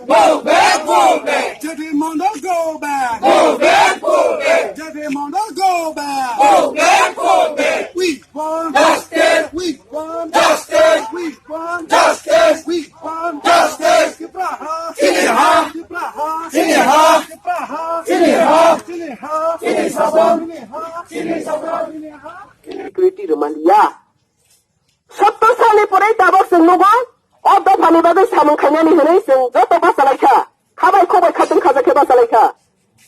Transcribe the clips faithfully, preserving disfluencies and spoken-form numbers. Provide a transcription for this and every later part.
Go back, go back. J B Mondal, go back. Go back, go back. J B Mondal, go back. Go back, go back. We want justice. We want justice. We want justice. We want justice. Tipra ha. Chini ha. Tipra ha. Chini ha. Tipra ha. Chini ha. Chini ha. Chini sasong. Chini ha. Chini sasong. Chini ha. Security rwmaliya. Sottor salni pore tabok chwng nugo, o dophani bagwi samung khainani hwnwi chwng joto bachalaikha. Khabai khobai khatun khaja khe bachalaikha.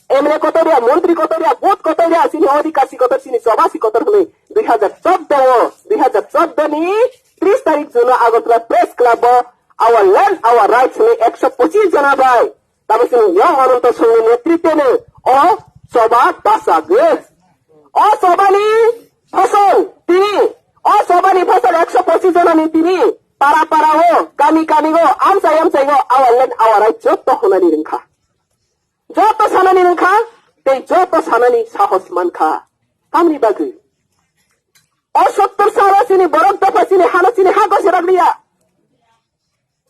M L A kotor ya, montri kotor ya, vote kotor ya, chini odhikar si kotor, chini choba si kotor hwnwi dui hazar chordo o, dui hazar chordo ni tris tarik June o Agartala Press Club o Our Land, Our Rights hwnwi ekso pochis jona bai Tamo chini Young Ananta Songni netritwno o choba bachagwi. O chobani phosol tini, o chobani phosol ekso pochis jonani tini para para o, kami kami o, amchai amchai o, our land, our right joto hwnani rwngkha. Joto sanani rwngkha, tei joto sanani sahos mankha. Tamni bagwi? O sottor salo chini borok dopha chini hano chini ha gosi rok liya.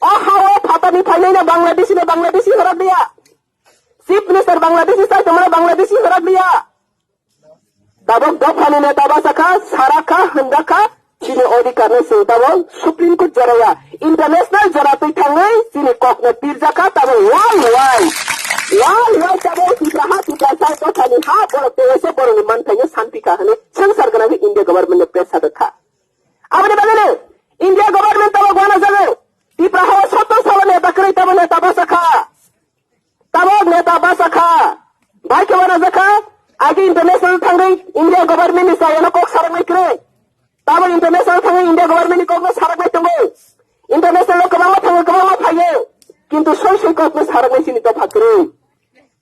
O ha o phatarni phainaino Bangladeshi no Bangladeshi hora biya. Chief Minister Bangladeshi sai tongmano Bangladeshi hora biya. Tabok dophani neta bachakha, sarakha, hwnjakha, chini odhikar no chwng tabok Supreme Court joraya. International jora twi thangwi chini kokno pirjakha, tabok world wide. World wide tabok Tipraha, Tiprasa, dophani ha, borok tei ese borokni manthaino sanpikha hwnwi swngchar gwnangwi India government no pressure rwkha. Aboni bagwino India government tabok uanajago. Tipraha o sottor salo neta kwrwi tabok neta bachakha. Tabok neta bachakha. Bai khe uanajakha. Agi international thangwi India government ni chayano kok saraknai kwrwi. Tabok international thangwi India government ni kokno saraknai tongo. International o kwbangma thango, kwbangma phaio. Kintu soi soi kokno saraknai chini dopha kwrwi.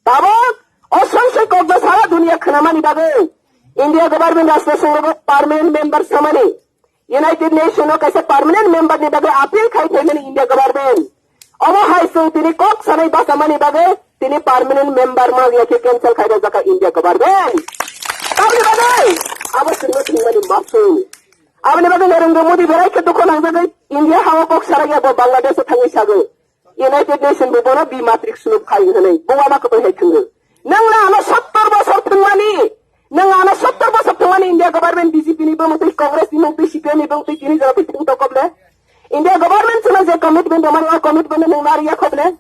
Tabok o soi soi kokno sara dunia khwnamani bagwi India government rastro songro permanent member samani, United Nation o kaisa permanent member ni bagwi appeal khai phaimani India government. Omo hai chwng tini kok sanai bachamani bagwi tini permanent member ma ya khe cancel khai rwjakha India government. Tamni bagwi abo chwngno thwngmani mapsung. Aboni bagwi Narendra Modi berai khe dukho nangjagwi India ha o kok sarai ya bo Bangladesh o thangwi sagwi. United Nation bo bono bi matrix sunu khai hwnwi bo wama kwtwi hai thwngwi. Nwng na ano sottor bosor thwngmani, nwng ano sottor bosor thwngmani India government B J P ni bwmung twi, Congress ni bwmung twi, C P M ni bwmung twi tini jora twi thwng tokop le? India government chwngno je commitment rwmani o commitment no nwng nari ya khop le?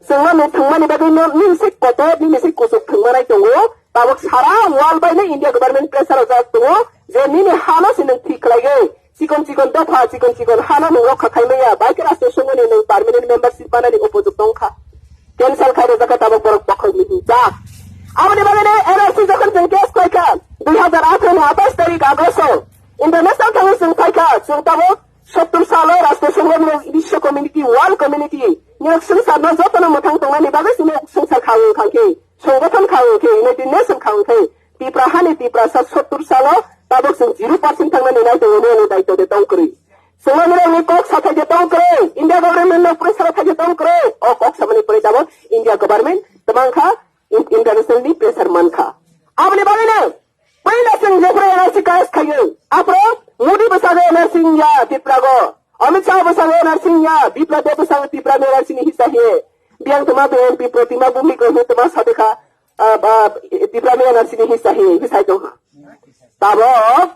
Chwngno nwng thwngmani bagwi no nini se kotor, nini se kuchuk thwngma nai tongo. Tabok sara world bai no India government pressure rwjak tongo je nini hano se nwng thik khlaiwi. Chikon chikon dopha, chikon chikon hano nwng rokha khai maya, bai khe rastro songoni nwng permanent membership manani upojukto wngkha. Cancel khai rwjakha tabok borok bokhok ni hinsa. Aboni bagwi no N R C jokhon chwng case khlaikha, dui hazar atharo ni atais tarik August o international thangwi chwng phaikha, chwng tabok sottor salo rastro songoni biswa community, world community, nirok swngcharno jotono mwthang tongnani bagwi chwngno swngchar kha wng kha khe. Songgothon kha wng khe, United Nation kha wng khe, Tipra hani Tiprasa sottor salo tabok chwng zero percent thangnani nai tongo, nini daito de tong kwrwi. Chwngno nirokni kok sathai de tong kwrwi, India government no pressure thai de tong kwrwi, o kok samani pore tabok India government twmang kha, in-, international ni pressure man kha. Aboni bagwi no, puila chwng jephru N R C case khaio, aphro Modi bwsago N R C ya Tipra go, Amit Shah bwsago N R C ya, Biplab Deb bwsago Tipra ni N R C ni hisa hiye, biyang tma B N P Protima Bhumikar hwnwi tma sa de kha, ah, ah, Tipra ni N R C ni hisa hi, hisa hi tong kha. Tabok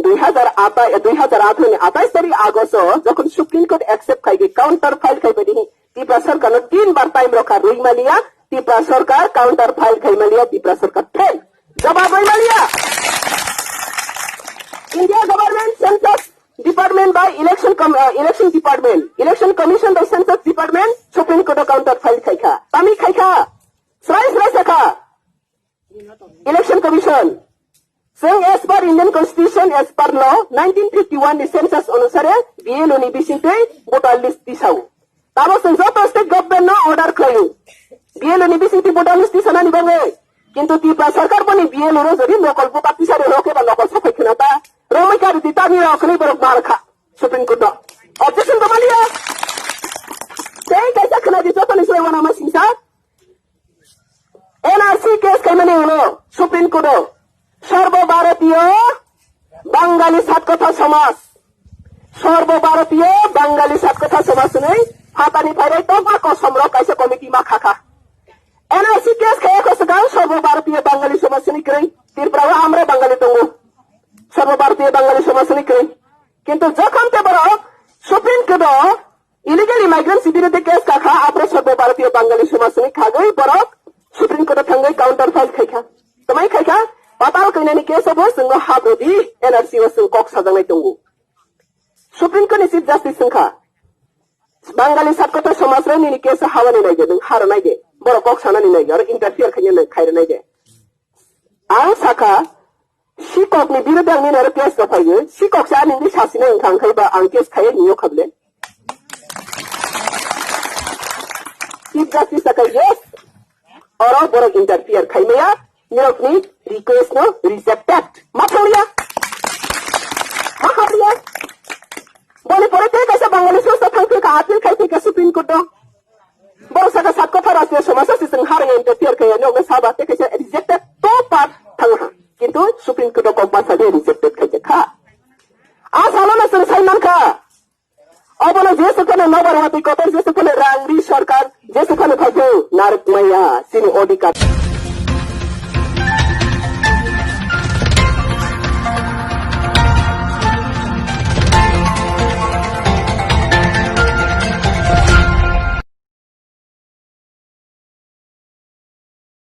dui hazar atai, dui hazar atharo ni atais tarik August o jokhon Supreme Court accept khai di, counter file khai bai di, Tipra sorkar no tin bar time rokha rwi maliya, Tipra sorkar counter file khai maliya, Tipra sorkar fail. Jawab rwi maliya. India government census department bai election com-, ah, election department, election commission bai census department Supreme Court o counter file khai kha. Tami khai kha? Srai srai sa kha. Election Commission. Chwng as per Indian Constitution, as per law, nineteen fifty-one ni census onusare B L O ni bisingtwi voter list tisao. Tamo chwng joto state government no order khlaio. B L O ni bisingtwi voter list tisanani bagwi. Kintu Tipra sarkar boni B L O ro jodi nokol voter tisari rok eba nokol saphai khna ta. Romwi kari di tani rok ni borok bar kha. Supreme Court no. Objection to maliya. Tei kaisa khna di joto ni srai wana ma singsa. N R C case khaimani ulo Supreme Court o Sarbo Bharatiyo Bangali Satkotha Somaj, Sarbo Bharatiyo Bangali Satkotha Somaj hwnwi Phatar ni phainai tongma kosom rok kaisa committee ma kha kha. N R C case khai ya kho swkang Sarbo Bharatiya Bangali Samaj ni kwrwi. Tripura o amra Bangali tongo. Sarbo Bharatiya Bangali Samaj ni kwrwi. Kintu jokhon te borok Supreme Court o illegal immigrants biruddhe case kha kha, aphro Sarbo Bharatiya Bangali Samaj ni khagwi borok Supreme Court o thangwi counter file khai kha. Tamai khai kha, patal kainani case o bo chwngno habrodi, N R C o chwng kok sajaknai tongo. Supreme Court ni Chief Justice wngkha, Bangali Satkotha Samaj rok nini case o hawani nai de, nwng haro nai de, borok kok sanani nai de, oro interfere khainani khairo nai de. Ang sakha, sikok ni biruddhe ang nini aro case rok phaiwi, sikok se ani ni sasina wngkha, ang khaiba ang case khaiya ni yokha ble. Chief Justice sakha, yes, oro borok interfere khaimaya, nirok ni request no rejected. Ma thangya? Ma hamya? Boni pore te kaisa Bangali sosta thang thika appeal khai thika Supreme Court o. Borok saka Satkotha Rashtriya Samaj se chwng harang interfere khaiya ni ogna saba te kaisa rejected to part thang ha. Kintu Supreme Court o kok basa de rejected khai kha. A salo no chwng sai mankha. Obono jesu phano nobar watwi kotor, jesu phano rang ri sorkar, jesu phano phaikhe narwk maya, chini odhikar.